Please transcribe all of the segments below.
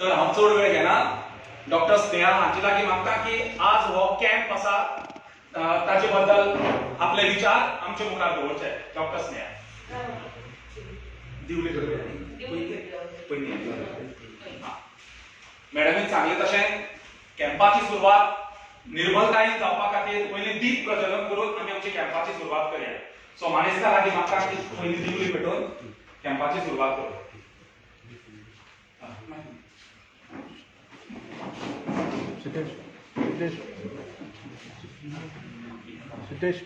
तर हांव चड वेळ घेना. डॉक्टर स्नेहा हांचे लागीं मागता की आज हो कॅम्प आसा ताचे बद्दल आपले विचार आमचे मुखार दवरचे. डॉक्टर स्नेहा, दिवली करूया. पयलीं मॅडमीन सांगलें तशें कॅम्पाची सुरवात निर्मलतायेन जावपा खातीर पयलीं दीप प्रज्वलन करून आमी आमच्या कॅम्पाची सुरवात करूया. सो मानेस्ता लागीं मागता की पयलीं दिवली पेटोवन कॅम्पाची सुरवात करूया. सिद्धेश, सिद्धेश, सिद्धेश.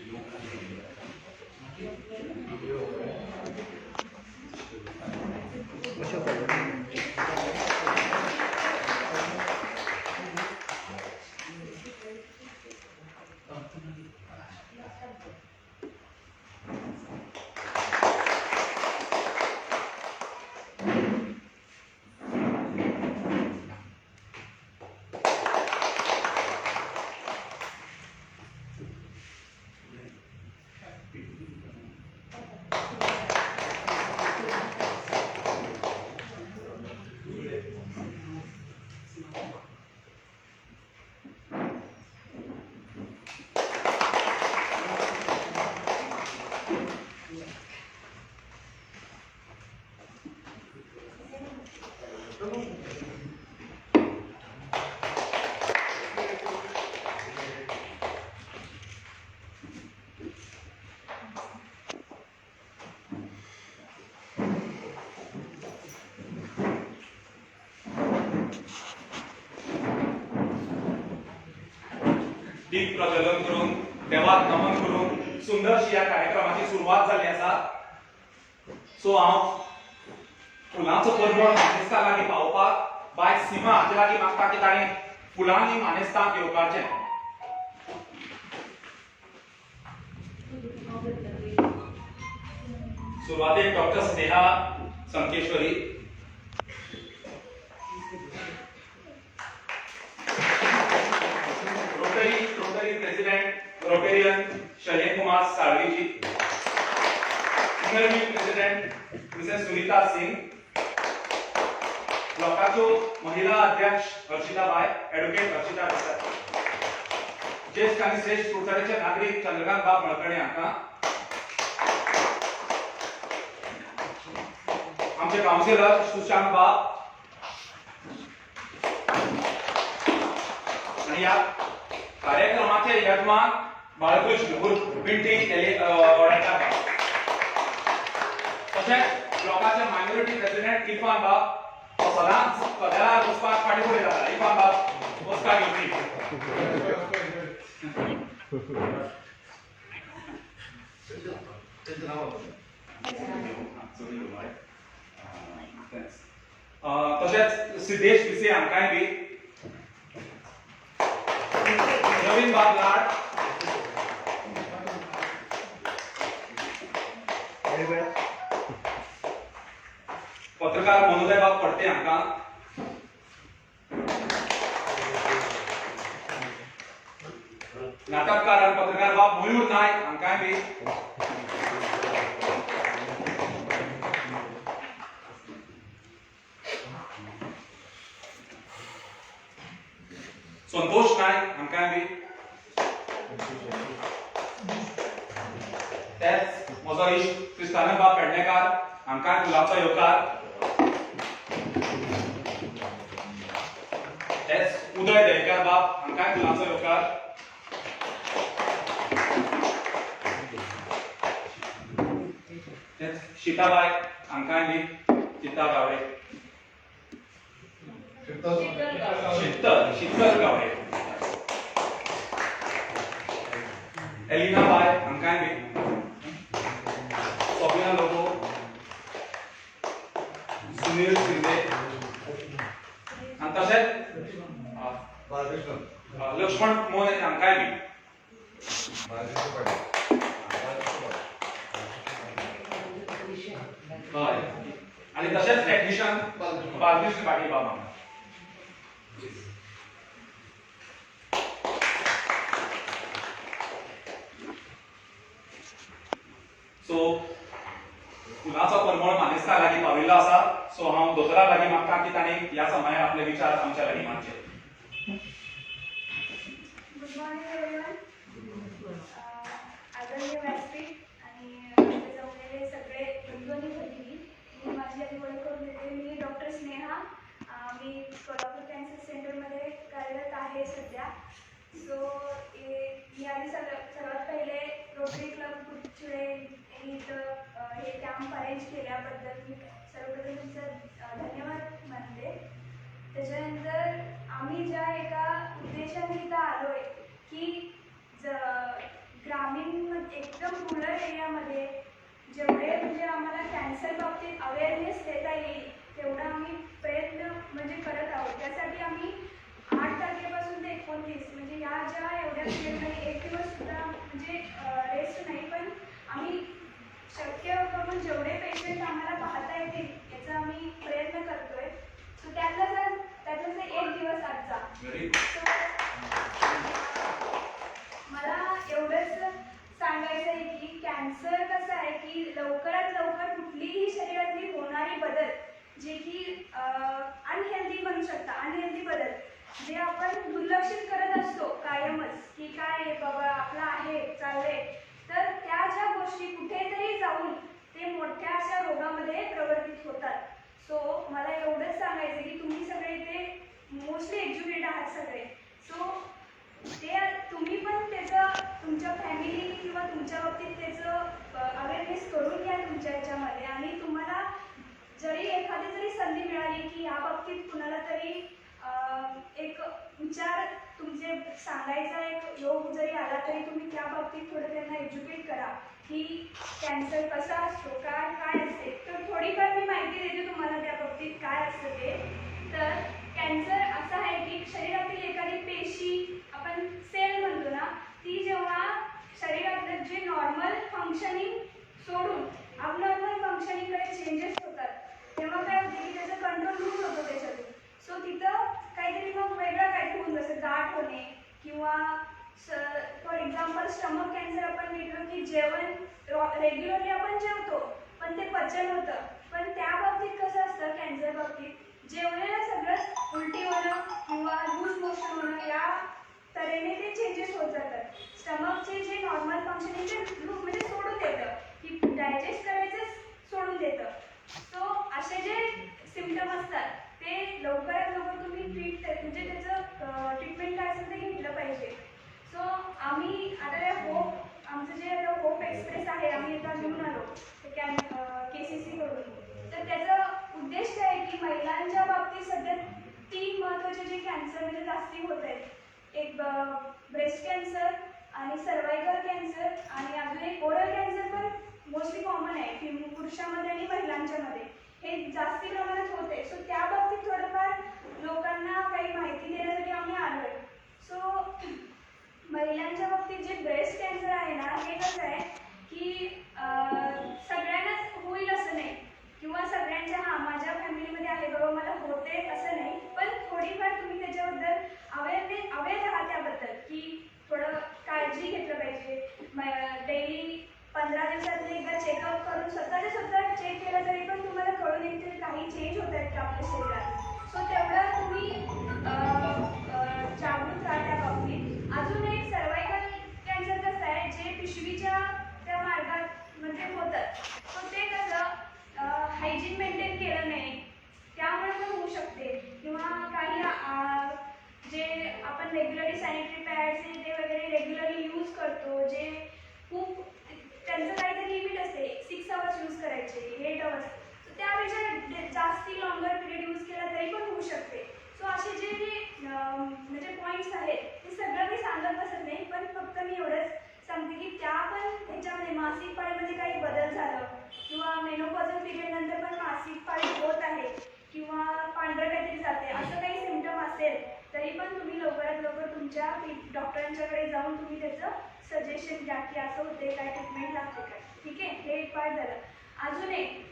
दीप प्रज्वलन करून देवाक नमन करून सुंदरशी ह्या कार्यक्रमाची सुरवात जाल्ली आसा. सो हांव फुलांचो परमळ मानेस्ता लागीं पावोवपाक बाय सीमा हाचे लागीं मागता की ताणें फुलांनी मानेस्तांक येवकारचें. सुरवातेक doctor Sneha Sankeshwari, Rotary president Rotarian Shailen Kumar Salviji, Inner Wheel president Mrs Sunita Singh, ब्लॉकाच्यो महिला अध्यक्ष हर्षिता बाय, एडवोकेट हर्षिता देसाय, ज्येश्ठ आनी श्रेष्ठ कुडचड्याचे नागरीक चंद्रकांत बाब मळकणे हांकां, आमचे कावन्सिलर सुशांत बाब आनी ह्या कार्यक्रमाचे यजमान बाळकृष्ण उर्फ पिंटी वडेकार बाब, तशेंच ब्लॉकाचे मायनॉरिटी प्रेसिडेंट इरफान बाब, तो सदांच कदेलार बसपाक फाटीं फुडें जाता. इरफान बाब बसका घेवपी. तशेंच सिद्धेश पिसे हांकांय बी, नवीन बाब लाड, पत्रकार मनोदय बाब फडते हांकां, नाटककार आनी पत्रकार बाब मयूर नायक हांकांय बी, संतोष नायक हांकांय बी, तेच म्हजो इश्ट क्रिस्तानंद बाब पेडणेकार हांकांय फुलांचो येवकार, तेच उदय दयेकार बाब हांकांय फुलांचो येवकार, तेच शिताबाय हांकांय बी, सीता गावडे, शीतल शीतल गावडे, एलिना बाय हांकांय बी, सोबिना लोबो, सुनील शिंदे आनी तशेंच लक्ष्मण मोने हांकांय बी. हय, आनी तशेंच टेक्निशियन बालकृष्ण पाटील बाबा. सो फुलांचो परमळ मानेस्ता लागीं पाविल्लो आसा. सो हांव दोतोरा लागीं मागता की तांणी ह्या समयार आपले विचार आमच्या लागीं मांडचे. Good morning everyone. आदरणीय व्यासपीठ आणि इथे जमलेले सगळे बंधू आणि भगिनी, मी माझी आधी ओळख करून देते. मी डॉक्टर स्नेहा. मी कोल्हापूर कॅन्सर सेंटरमध्ये कार्यरत आहे सध्या. सो मी आधी सर्वात पहिले रोटरी क्लब कुरचुळे यांनी इथं हे कॅम्प अरेंज केल्याबद्दल मी सर्वप्रथम तुमचं धन्यवाद मानते. त्याच्यानंतर आम्ही ज्या एका उद्देशाने इथं आलो आहे की ग्रामीण एकदम रुरल एरियामध्ये जेवढे म्हणजे आम्हाला कॅन्सर बाबतीत अवेअरनेस देता येईल तेवढा आम्ही प्रयत्न म्हणजे करत आहोत. त्यासाठी आम्ही 8 तारखेपासून ते 29, म्हणजे ह्या ज्या एवढ्या पिरियडमध्ये एक दिवससुद्धा म्हणजे रेस्ट नाही, पण आम्ही शक्य करून जेवढे पेशंट आम्हाला पाहता येतील याचा आम्ही प्रयत्न करतोय. सो त्यातला जर एक दिवस आजचा. Very so मला एवढंच सांगायचं आहे की कॅन्सर कसं आहे की लवकरात लवकर कुठलीही शरीरातली होणारी बदल, जे की अनहेल्दी म्हणू शकता, अनहेल्दी बदल जे आपण दुर्लक्षित करत असतो कायमच की काय आहे बाबा, आपलं आहे, चाललंय, तर त्या ज्या गोष्टी कुठेतरी जाऊन ते मोठ्या अशा रोगामध्ये प्रवर्तित होतात. सो मला एवढंच सांगायचं की तुम्ही सगळे इथे मोस्टली एज्युकेट आहात सगळे. सो ते तुम्ही पण त्याचं तुमच्या फॅमिली किंवा तुमच्या बाबतीत त्याचं अवेअरनेस करून घ्या तुमच्या ह्याच्यामध्ये. आणि तुम्हाला जरी एखादी जरी संधी मिळाली की ह्या बाबतीत कुणाला तरी एक विचार तुमचे सांगायचा एक योग जरी आला तरी तुम्ही त्या बाबतीत थोडं त्यांना एज्युकेट करा की कॅन्सर कसा असतो, काय काय असते. तर थोडीफार मी माहिती देते तुम्हाला त्या बाबतीत काय असतं ते. तर कॅन्सर असा आहे की शरीरातील एखादी पेशी, आपण सेल म्हणतो ना, ती जेव्हा शरीरातलं जे नॉर्मल फंक्शनिंग सोडून अबनॉर्मल फंक्शनिंगकडे चेंजेस होतात, तेव्हा काय होते की त्याचं कंट्रोल लूज होतो त्याच्यातून. सो तिथं काहीतरी मग वेगळं काहीतरी होऊन, जसं गाठ होणे किंवा फॉर एक्झाम्पल स्टमक कॅन्सर आपण घेतलो की जेवण रेग्युलरली आपण जेवतो पण ते पचन होतं. पण त्या बाबतीत कसं असतं, कॅन्सर बाबतीत जेवलेलं सगळं उलटी होणं किंवा लूज मोशन होणं या तऱ्हेने ते चेंजेस होत जातात. स्टमकचे जे नॉर्मल फंक्शनिंग ते म्हणजे सोडून देतं की डायजेस्ट करायचं सोडून देतं. सो असे जे सिमटम असतात ते लवकरात लवकर तुम्ही ट्रीट म्हणजे त्याचं ट्रीटमेंट काय असेल ते घेतलं पाहिजे. सो आम्ही आता या होप, आमचं जे आता होप एक्सप्रेस आहे, आम्ही आता घेऊन आलो can केसीसीकडून. तर त्याचा उद्देश काय आहे की महिलांच्या बाबतीत सध्या तीन महत्त्वाचे जे कॅन्सर म्हणजे जास्ती होत आहेत, एक ब्रेस्ट कॅन्सर आणि सर्वायकल कॅन्सर आणि अजून एक ओरल कॅन्सर पण मोस्टली कॉमन आहे की पुरुषामध्ये आणि महिलांच्यामध्ये हे जास्ती प्रमाणात होते. सो त्या बाबतीत थोडंफार लोकांना काही माहिती देण्यासाठी आम्ही आलो आहे. सो महिलांच्या बाबतीत जे ब्रेस्ट कॅन्सर आहे ना, हे कसं आहे की सगळ्यांनाच होईल असं नाही किंवा सगळ्यांच्या हां माझ्या फॅमिलीमध्ये आहे बाबा मला होते असं नाही, पण थोडीफार तुम्ही त्याच्याबद्दल अवेअर राहा त्याबद्दल की थोडं काळजी घेतलं पाहिजे. डेली 15 दिवसातून एकदा चेकअप करून स्वतःच्या स्वतः चेक केलं तरी पण तुम्हाला कळून येईल की काही चेंज होत आहेत का आपल्या शरीरात. सो तेवढं तुम्ही अं, अं, जागृत राहा त्या बाबतीत. अजून एक सर्वायकल कॅन्सर कसं आहे, जे पिशवीच्या त्या मार्गात म्हणजे होतं, सो ते कसं हायजीन मेंटेन केलं नाही त्यामुळे पण होऊ शकते किंवा काही जे आपण रेग्युलरली सॅनिटरी पॅड्स हे ते वगैरे रेग्युलरली यूज करतो, जे खूप त्यांचं काहीतरी लिमिट असते, 6 आवर्स यूज करायचे, 8 आवर्स, सो त्यापेक्षा जास्ती लॉंगर पिरियड यूज केला तरी पण होऊ शकते. सो असे जे म्हणजे पॉईंट्स आहेत ते सगळं मी सांगत बसत नाही, पण फक्त मी एवढंच सांगते की त्या पण ह्याच्यामध्ये मासिक पाळीमध्ये काही बदल झालं किंवा मेनोपॉझल पिरियड नंतर पण मासिक पाळी होत आहे किंवा पांढरं काहीतरी जाते असं काही सिमटम असेल तरी पण तुम्ही लवकरात लवकर तुमच्या डॉक्टरांच्याकडे जाऊन तुम्ही त्याचं सजेशन घ्या की असं होते काय, ट्रीटमेंट लागते काय. ठीक आहे, हे एक पार्ट झालं. अजून एक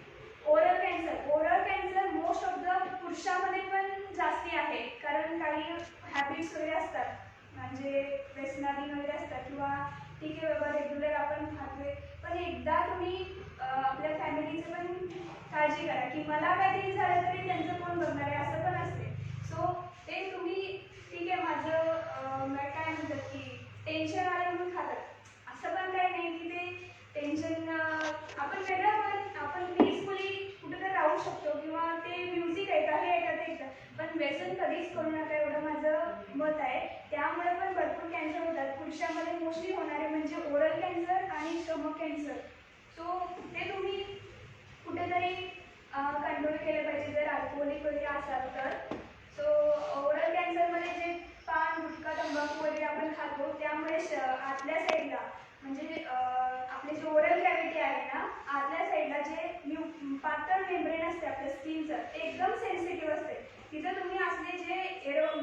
oral cancer. Oral cancer most of the पुरुषामध्ये पण जास्ती आहे, कारण काही हॅबिट्स वगैरे असतात, म्हणजे व्यसनाधीन वगैरे असतात किंवा ठीक आहे बाबा रेग्युलर आपण खातोय, पण एकदा तुम्ही आपल्या फॅमिलीचं पण काळजी करा की मला काहीतरी झालं तरी त्यांचं कोण बघणार आहे, असं पण असते. सो ते तुम्ही ठीक आहे, माझं काय म्हणतात की टेन्शन आलं म्हणून खातात, असं पण काही नाही की ते टेन्शन आपण वेगळं पण आपण पीसफुली कुठं तर राहू शकतो किंवा ते म्युझिक ऐका, हे ऐका, ते ऐका, पण व्यसन कधीच करू नका एवढं माझं मत आहे. त्यामुळे पण भरपूर कॅन्सर होतात. पुरुषांमध्ये मोस्टली होणारे म्हणजे ओरल कॅन्सर आणि स्टमक कॅन्सर. सो ते तुम्ही कुठेतरी कंट्रोल केलं पाहिजे जर अल्कोहोलिक वगैरे असाल तर. सो ओरल कॅन्सरमध्ये जे पान, गुटखा, तंबाखू वगैरे आपण खातो त्यामुळे आतल्या साईडला म्हणजे आपले जे ओरल कॅव्हिटी आहे ना, आतल्या साईडला जे पातळ मेम्ब्रेन असते आपल्या स्किनचं, ते एकदम सेन्सिटिव्ह असते. तिथं तुम्ही असले जे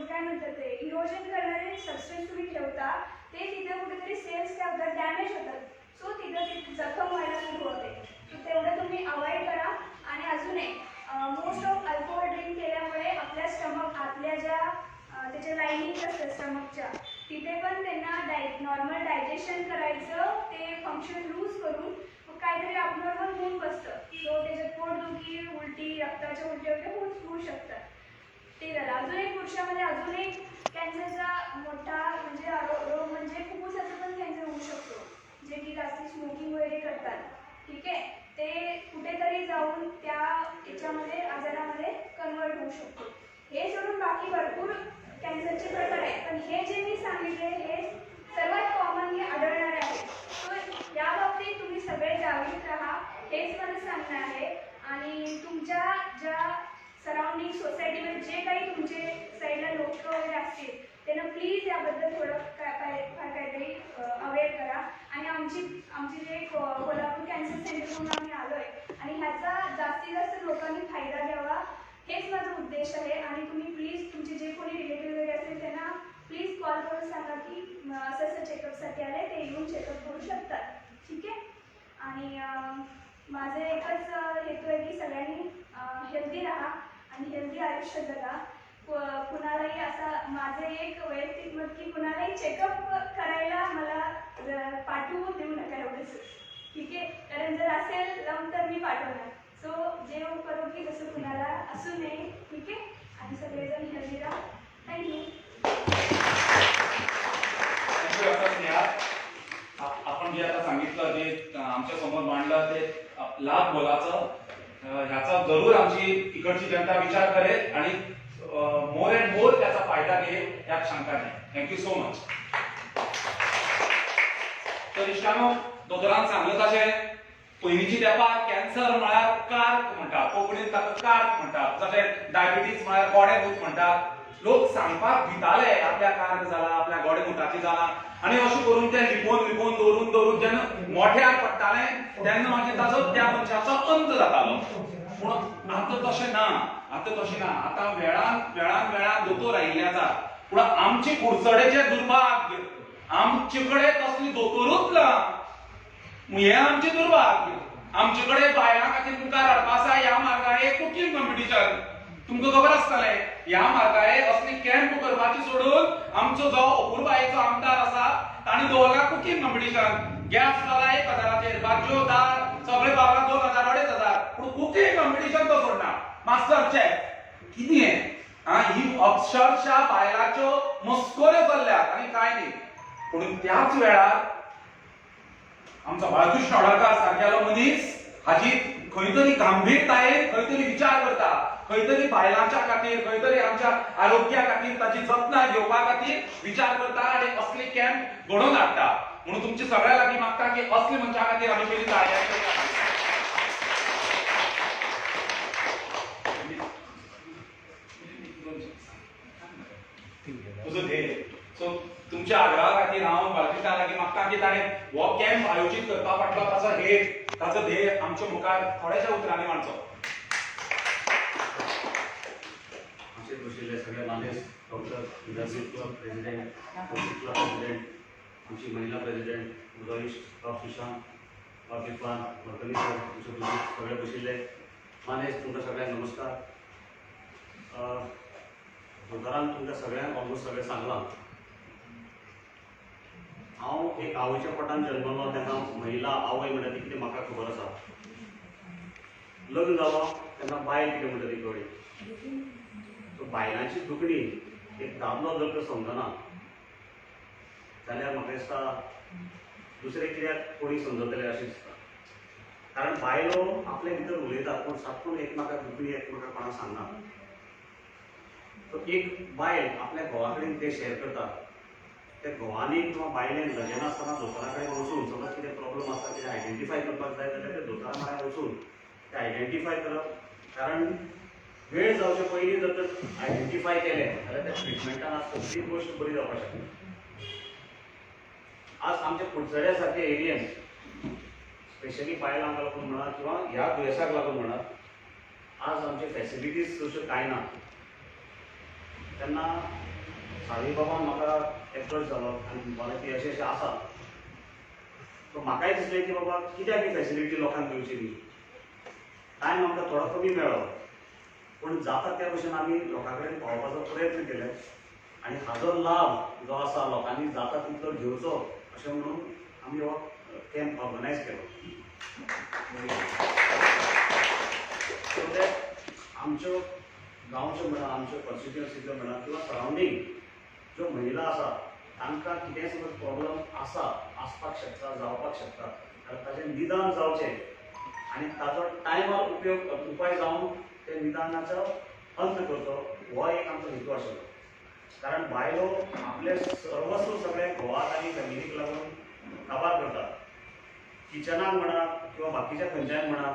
काय म्हणतात ते इरोजन करणारे सबस्टन्स तुम्ही ठेवता ते तिथं कुठेतरी सेल्स काय होतात, डॅमेज होतात. सो तिथं ते जखम व्हायला सुरू होते. सो तेवढं तुम्ही अवॉइड करा. आणि अजून एक, मोस्ट ऑफ अल्कोहोल ड्रिंक केल्यामुळे आपल्या स्टमक आतल्या ज्या त्याच्या लाईनिंग असतात स्टमकच्या, तिथे पण त्यांना नॉर्मल डायजेशन करायचं ते फंक्शन लूज करून मग काहीतरी अबनॉर्मल होऊन बसतं. सो त्याच्यात पोटदुखी, उलटी, रक्ताच्या उलट्या वगैरे होऊ शकतात. ते झालं. अजून एक पुरुषामध्ये अजून एक कॅन्सरचा मोठा म्हणजे रोग म्हणजे फुफ्फुसाचा पण कॅन्सर होऊ शकतो, जे की जास्ती स्मोकिंग वगैरे करतात. ठीक आहे, ते कुठेतरी जाऊन त्या याच्यामध्ये आजारामध्ये कन्वर्ट होऊ शकतो. हे सोडून बाकी भरपूर कॅन्सरचे प्रकार आहेत, पण हे जे मी सांगितले हे सर्वात कॉमनली आढळणारे आहे. सो या बाबतीत तुम्ही सगळे जागरूक राहा हेच मला सांगणं आहे. आणि तुमच्या ज्या सराउंडिंग सोसायटीमध्ये जे काही तुमचे साईडला लोक वगैरे असतील त्यांना प्लीज याबद्दल थोडं काय फार काहीतरी अवेअर करा. आणि आमची आमची जे कोल्हापूर कॅन्सर सेंटर म्हणून आम्ही आलो आहे आणि ह्याचा जास्तीत जास्त लोकांनी फायदा घ्यावा हेच माझा उद्देश आहे. आणि तुम्ही प्लीज तुमचे जे कोणी रिलेटिव्ह वगैरे असतील त्यांना प्लीज कॉल करून सांगा की असं असं चेकअपसाठी आले, ते येऊन चेकअप करू शकतात. ठीक आहे. आणि माझं एकच हेतू आहे की सगळ्यांनी हेल्दी राहा आणि हेल्दी आयुष्य जगा. कुणालाही असा माझं एक वैयक्तिक मत की कुणालाही चेकअप करायला मला पाठवू देऊ नका एवढंच. ठीक आहे, कारण जर असेल लम तर मी पाठवणार. सो जे करू की तसं कुणाला असू नये. ठीक आहे, आणि सगळेजण हेल्दी राहा. Thank you. Thank you doctor Sneha. आपण जे आता सांगितलं, जे आमच्या समोर मांडलं ते लाभ मोलाचं, ह्याचा जरूर आमची इकडची जनता विचार करेल आणि मोर अँड मोर त्याचा फायदा घेईल यात शंका नाही. Thank you so much. तर इश्टानो, दोतोरान सांगलं तशें पयलींची तेंपार कॅन्सर म्हळ्यार कार्क म्हणटा, कोंकणीन ताका कार्क म्हणटा, जशें डायबिटीज म्हळ्यार गोडेमूत म्हणटा. लोक सांगपाक भिताले आपल्या कार्क जाला, आपल्या गोडेमुताची जाला, आनी अशें करून ते लिपोवन लिपोवन दवरून दवरून जेन्ना मोठ्यार पडटाले तेन्ना मागीर ताचो त्या मनशाचो अंत जातालो. पूण आतां तशें ना, आतां तशें ना. आतां वेळान वेळान वेळान दोतोर आयिल्ले आसा, पूण आमची कुडचडेचें दुर्भाग्य, आमचे कडेन तसली दोतोरूच ना, हें आमचें दुर्भाग्य. आमचे कडेन बायलां खातीर मुखार हाडपा आसा ह्या मार्गार एक कुकींग कॉम्पिटिशन, तुमकां खबर आसतलें. ह्या मार्गार असली कॅम्प करपाची सोडून आमचो जो अपुरबायेचो आमदार आसा ताणी दवरला कुकींग कॉम्पिटिशन. गॅस जाला 1000चेर, भाजयो दाळ सगळे पावला 2000 2500, पूण कुकींग कॉम्पिटिशन तो सोडना. मास्टर चेफ कितें हें? आं, ही अक्षरशा बायलांच्यो मस्कऱ्यो चल्ल्यात आनी कांय न्ही. पूण त्याच वेळार आमचो बाळकृष्ण हळर्णकार सारकेलो मनीस हाजी खंय तरी गंभीरतायेन खंय तरी विचार करता, खंय तरी बायलांच्या खातीर, खंय तरी आमच्या आरोग्या खातीर ताची जतनाय घेवपा खातीर विचार करता आनी असले कॅम्प घडोवन हाडटा. म्हणून तुमचे सगळ्या लागीं मागता की असले मनशा खातीर आमी पयलीं ताळयांनी तुजो ध्येय. सो तुमच्या आग्रहा खातीर हांव बाळकृष्णा लागीं मागता की ताणें हो कॅम्प आयोजीत करपा फाटलो ताचो हेत, ताचो ध्येय आमच्या मुखार थोड्याशा उतरांनी मांडचो. आमचे बशिल्ले सगळे मानेस्त, doctor, leadership club president, Kosi club president, आमची महिला प्रेसिडेंट उदयश, डॉ सुशांत, डॉ इरफान, मरकनी सर, आमचे सगळे बशिल्ले मानेस्त, तुमकां सगळ्यांक नमस्कार. दोतोरान तुमकां सगळ्यांक ऑलमोस्ट सगळें सांगलां. हांव एक आवयच्या पोटान जल्मलो तेन्ना महिला आवय म्हणटा ती कितें म्हाका खबर आसा. लग्न जालो तेन्ना बायल कितें म्हणटा ती कळ्ळी. सो बायलांची दुखणी एक दादलो जर तर समजना जाल्यार म्हाका दिसता दुसरें कित्याक कोणी समजतले अशें दिसता. कारण बायलो आपले भितर उलयतात पूण सातून एकमेकाक दुखणी एकमेकाक कोणाक सांगना. सो एक बायल आपल्या घोवा कडेन तें शेअर करता, त्या घोवांनी किंवा बायलेन लजेनासतना दोतोरा कडेन वचून समज कितें प्रॉब्लम आसा तें आयडेंटिफाय करपाक जाय जाल्यार ते दोतोरा म्हऱ्यान वचून तें आयडेंटिफाय करप. कारण वेळ जावचे पयलीं जर तर आयडेंटिफाय केलें जाल्यार त्या ट्रिटमेंटान आज सगळी गोश्ट बरी जावपाक शकता. आज आमच्या कुडचड्या सारखे एरियन स्पेशली बायलांक लागून म्हणा किंवा ह्या दुयेंसाक लागून म्हणा आज आमचे फॅसिलिटीज तश्यो कांय ना. तेन्ना सावी बाबान म्हाका एप्रोच जालो आनी म्हणपाक की अशें अशें आसा. सो म्हाकाय दिसलें की बाबा कित्याक ही फॅसिलिटी लोकांक दिवची न्ही. टायम आमकां थोडो कमी मेळ्ळो पूण जाता त्या भशेन आमी लोकां कडेन पावोवपाचो प्रयत्न केले आनी हाजो लाभ जो आसा लोकांनी जाता तितलो घेवचो अशें म्हणून आमी हो कॅम्प ऑर्गनायज केलो. सो that आमच्यो गांवच्यो म्हणा, आमच्यो कॉन्स्टिट्युएन्सीच्यो म्हणा किंवा सरावंडींग ज्यो महिला आसा तांकां कितेंय समज प्रॉब्लम आसा, आसपाक शकता, जावपाक शकता, जाल्यार ताचें निदान जावचें आनी ताचो टायमार उपयोग उपाय जावन ते निदानाचो अंत करचो हो एक आमचो हेतू आशिल्लो. कारण बायलो आपले सर्वस्व सगळें घोवाक आनी फॅमिलीक लागून काबार करतात. किचनाक म्हणा किंवा बाकीच्या खंयच्याय म्हणा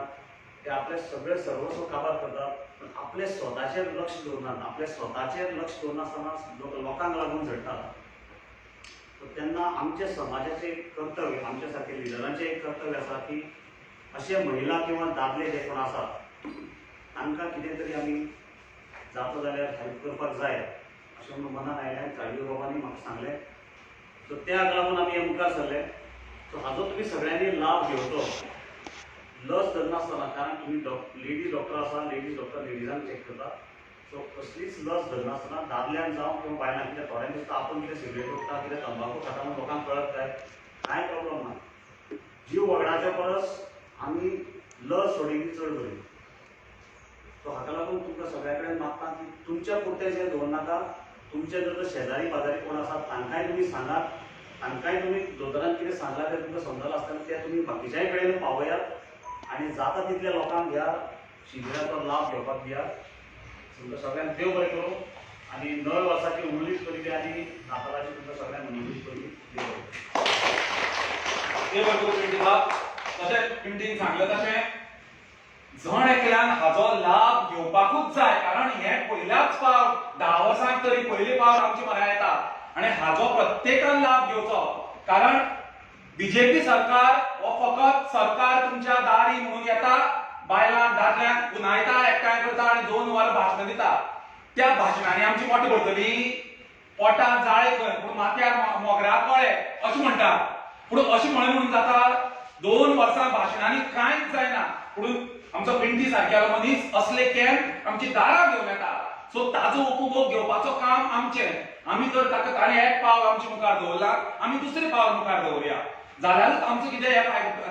ते आपले सगळे सर्वस्व काबार करतात पण आपले स्वताचेर लक्ष दवरनात. आपले स्वताचेर लक्ष दवरनासतना लोकांक लागून झडटात. सो तेन्ना आमच्या समाजाचें एक कर्तव्य, आमच्या सारके लिडरांचें एक कर्तव्य आसा की अशे महिला किंवा दादले जे कोण आसात तांकां कितें तरी आमी जाता जाल्यार हेल्प करपाक जाय अशें म्हणून मनान आयलें आनी चाळयो बाबांनी म्हाका सांगलें. सो त्याक लागून आमी हे मुखार सरले. सो हाजो तुमी सगळ्यांनी लाभ घेवचो, लज धरनासतना. कारण तुमी लेडीज डॉक्टर आसा, लेडीज डॉक्टर लेडिजांक चॅक करता. सो कसलीच लज धरनासतना दादल्यान जावं किंवा बायलांक, कित्याक थोड्यांक दिसता आपूण कितें सिगरेट ओडटा, कितें तंबाकू खाता म्हणून लोकांक कळत काय, कांय प्रॉब्लम ना. जीव वगडाच्या परस आमी लज सोडिल्ली चड बरी. सो हाका लागून तुमकां सगळ्या कडेन मागता की तुमच्या पुरतें जें दवरनाका, तुमचे जर शेजारी पाजारी कोण आसा तांकांय तुमी सांगात, तांकांय तुमी दोतोरान कितें सांगलां तें तुमकां समजलां आसतना तें तुमी बाकीच्याय कडेन पावयात आनी जाता तितल्या लोकांक ह्या शिबिराचो लाभ घेवपाक दियात. तुमकां सगळ्यांक देव बरें करूं आनी नव्या वर्साची उमळीक करी दी आनी नातालाची तुमकां सगळ्यांक उमळीक करी देव बरें करूं. देव बरें करूं पिंटी बाब. तशें पिंटीन सांगलें तशें जण एकल्यान हाजो लाभ घेवपाकूच जाय. कारण हें पयल्याच फावट 10 वर्सांक तरी पयली फावट आमची म्हऱ्यान येता आनी हाजो प्रत्येकान लाभ घेवचो. कारण बीजेपी सरकार हो फकत सरकार तुमच्या दारी म्हणून येता, बायलांक दादल्यांक पुनायता, एकठांय करता आनी 2 वरां भाशणां दिता. त्या भाशणांनी आमची मोटी भरतली, पोटाक जाळे खंय पूण माथ्यार मोगरा कळे अशें म्हणटा. पूण अशें म्हणून म्हणून जाता? 2 वर्सां भाशणांनी कांयच जायना. पूण आमचो पिंटी सारकेलो मनीस असले कॅम्प आमची दारां घेवन येता. सो ताजो उपभोग घेवपाचो काम आमचें. आमी जर ताका ताणें एक पावल आमच्या मुखार दवरला, आमी दुसरें पावल मुखार दवरुया जाल्यारूच आमचो कितें ह्या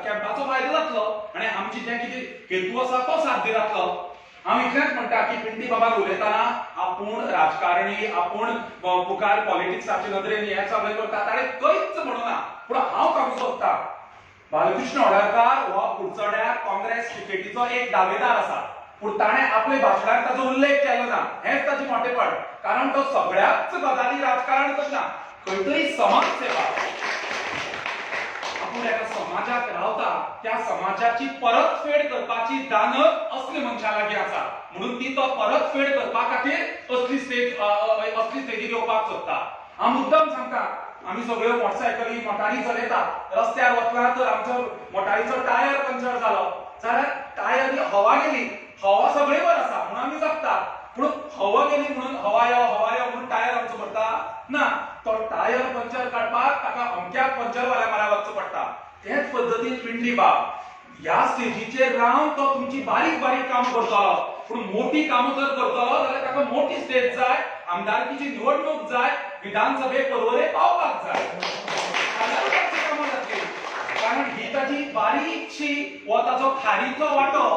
कॅम्पाचो फायदो जातलो आनी आमची जें कितें हेतू आसा तो साध्य जातलो. हांव इतलेंच म्हणटा की पिंटी बाबान उलयतना आपूण राजकारणी, आपूण मुखार पॉलिटिक्साचे नदरेन हें सगळें करता, ताणें खंयच म्हणूना. पूण हांव सांगूंक सोदता, बालकृष्ण होडरकार हो कुडचड्यार काँग्रेस टिकेटीचो एक दावेदार आसा, पूण ताणें आपल्या भाशणांत ताचो उल्लेख केलो ना. हेंच ताचें मोटेपण. कारण तो सगळ्याच गजाली राजकारण करना, खंय तरी समाज सेवा, आपूण एका समाजाक रावता त्या समाजाची परतफेड करपाची दानत असले मनशा लागीं आसा, म्हणून ती तो परतफेड करपा खातीर असली स्टेज असली स्टेजीर येवपाक सोदता. हांव मुद्दम सांगता, आमी सगळ्यो मोटरसायकली मोटारी चलयता, रस्त्यार वतना तर आमचो मोटारीचो टायर पंक्चर जालो जाल्यार टायर हवा गेली, हवा सगळे बर आसा म्हणून आमी जगता, पूण हवा गेली म्हणून हवा यो हवा यो म्हणून टायर आमचो भरता ना. तो टायर पंक्चर काडपाक ताका अमक्याक पंक्चरवाल्या म्हऱ्यान वचचो पडटा. तेच पद्दतीन पिंडी बाब ह्या स्टेजीचेर रावन तो तुमची बारीक बारीक कामां करतलो, पूण मोठी कामां जर करतलो जाल्यार ताका मोठी स्टेज जाय आमदारकीची निवडणूक जाय, विधानसभे पर्वरे पावपाक जाय, जाल्यारूच आमची कामां जातली. कारण ही ताची बारीकशी हो ताचो खारीचो वांटो.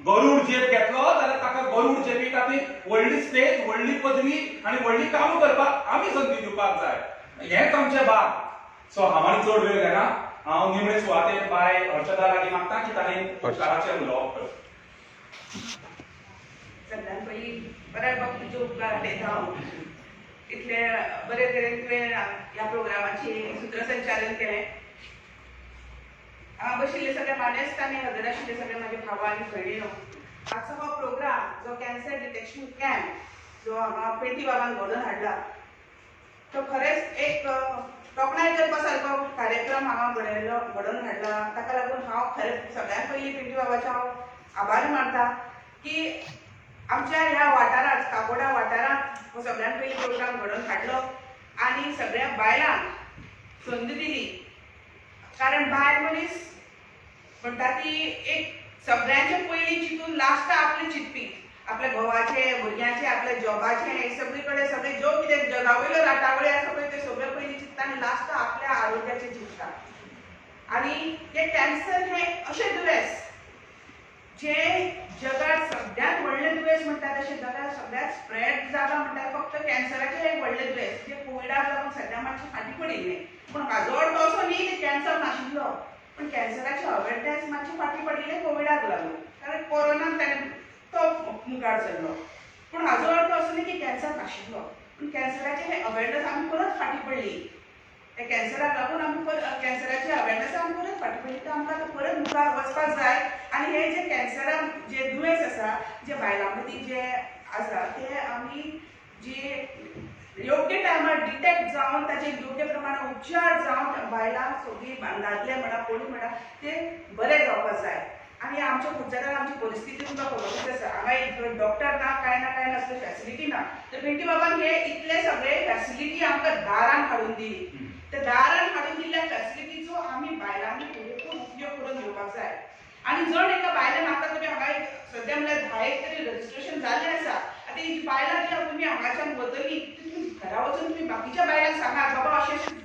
गरूड जेप घेतलो जाल्यार ताका गरूड जेपी खातीर व्हडली स्टेज, व्हडली पदवी आनी व्हडली कामां करपाक आमी संदी दिवपाक जाय. हेंच आमचें भाग. सो हांव आनी चड वेळ घेना. हांव निमणे सुवातेर बाय हर्षदा लागीं मागता की ताणें उपकाराचें उलोवप करचें. सगळ्यात पयलीं बऱ्या बाब तुजे उपकार उलयता हांव. इतले बरे तरेन तुवें ह्या प्रोग्रामाचें सुत्रसंचालन केलें. हांगा बशिल्ले सगळे मानेस्त आनी हजर आशिल्ले सगळे म्हाजे भाव आनी भयणीनो, आजचो हो प्रोग्राम जो कॅन्सर डिटेक्शन कॅम्प जो हांगा पेंटी बाबान घडोवन हाडला तो खरेंच एक तोखणाय करपा सारको कार्यक्रम हांगा घडोवन हाडला. ताका लागून हांव खरेंच सगळ्यांत पयलीं पेंटी बाबाचें हांव आभार मानता की आमच्या ह्या वाठारांत, काकोडा वाठारांत हो सगळ्यांत पयलीं प्रोग्राम घडोवन हाडलो आनी सगळ्या बायलांक संद दिली. कारण बायल मनीस म्हणटा ती एक सगळ्यांचे पयलीं चिंतून लास्टाक आपलें चिंतपी, आपल्या घोवाचे, भुरग्यांचे, आपल्या जॉबाचे, हे सगळे कडेन सगळे जो कितें जगा वयल्यो राटावळी आसा पळय ते सगळे पयलीं चिंतता आनी लास्टाक आपल्या आरोग्याचें चिंतता. आनी हे कॅन्सर हें अशें दुयेंस जे जगात सगळ्यांत व्हडलें दुयेंस म्हणटा तशें जगात सगळ्यांत स्प्रेड जालां म्हणटा फक्त कॅन्सराचें एक व्हडलें दुयेंस जें कोविडाक लागून सद्या मातशें फाटीं पडिल्लें. पूण हाजो अर्थ असो न्ही की कॅन्सर नाशिल्लो, पूण कॅन्सराचें अवेरनेस मातशें फाटीं पडिल्लें कोविडाक लागून, कारण कोरोनान ताणें तो मुखार सरलो. पूण हाजो अर्थ असो न्ही की कॅन्सर नाशिल्लो, पूण कॅन्सराचें हें अवेरनेस आमी परत फाटीं पडली. त्या कॅन्सराक लागून आमी परत कॅन्सराचे अवेरनेस आमी परत फाटीं पडली. तर आमकां आतां परत मुखार वचपाक जाय. आनी हे जे कॅन्सराक जे दुयेंस आसा, जे बायलां मदीं जे आसा ते आमी जे योग्य टायमार डिटेक्ट जावन ताचे योग्य प्रमाणे उपचार जावन बायलां सगळीं, दादले म्हणा कोणी म्हणा, ते बरे जावपाक जाय. आनी आमच्या कुडचड्यार आमची परिस्थिती तुमकां खबरूच आसा. हांगा एक डॉक्टर ना, कांय ना, कांय नासलें, फॅसिलिटी ना. तर पेंटी बाबान हे इतले सगळे फॅसिलिटी आमकां दारान हाडून दिली. त्या दारान हाडून दिल्ल्या फॅसिलिटीचो आमी बायलांनी पुरेपूर उपयोग करून घेवपाक जाय. आनी जण एका बायलान आतां तुमी हांगा एक सद्या म्हणल्यार 10 तरी रजिस्ट्रेशन जाल्लें आसा. आतां ही बायलां जी तुमी हांगाच्यान वतली ती तुमी घरा वचून तुमी बाकीच्या बायलांक सांगात, बाबा अशें अशें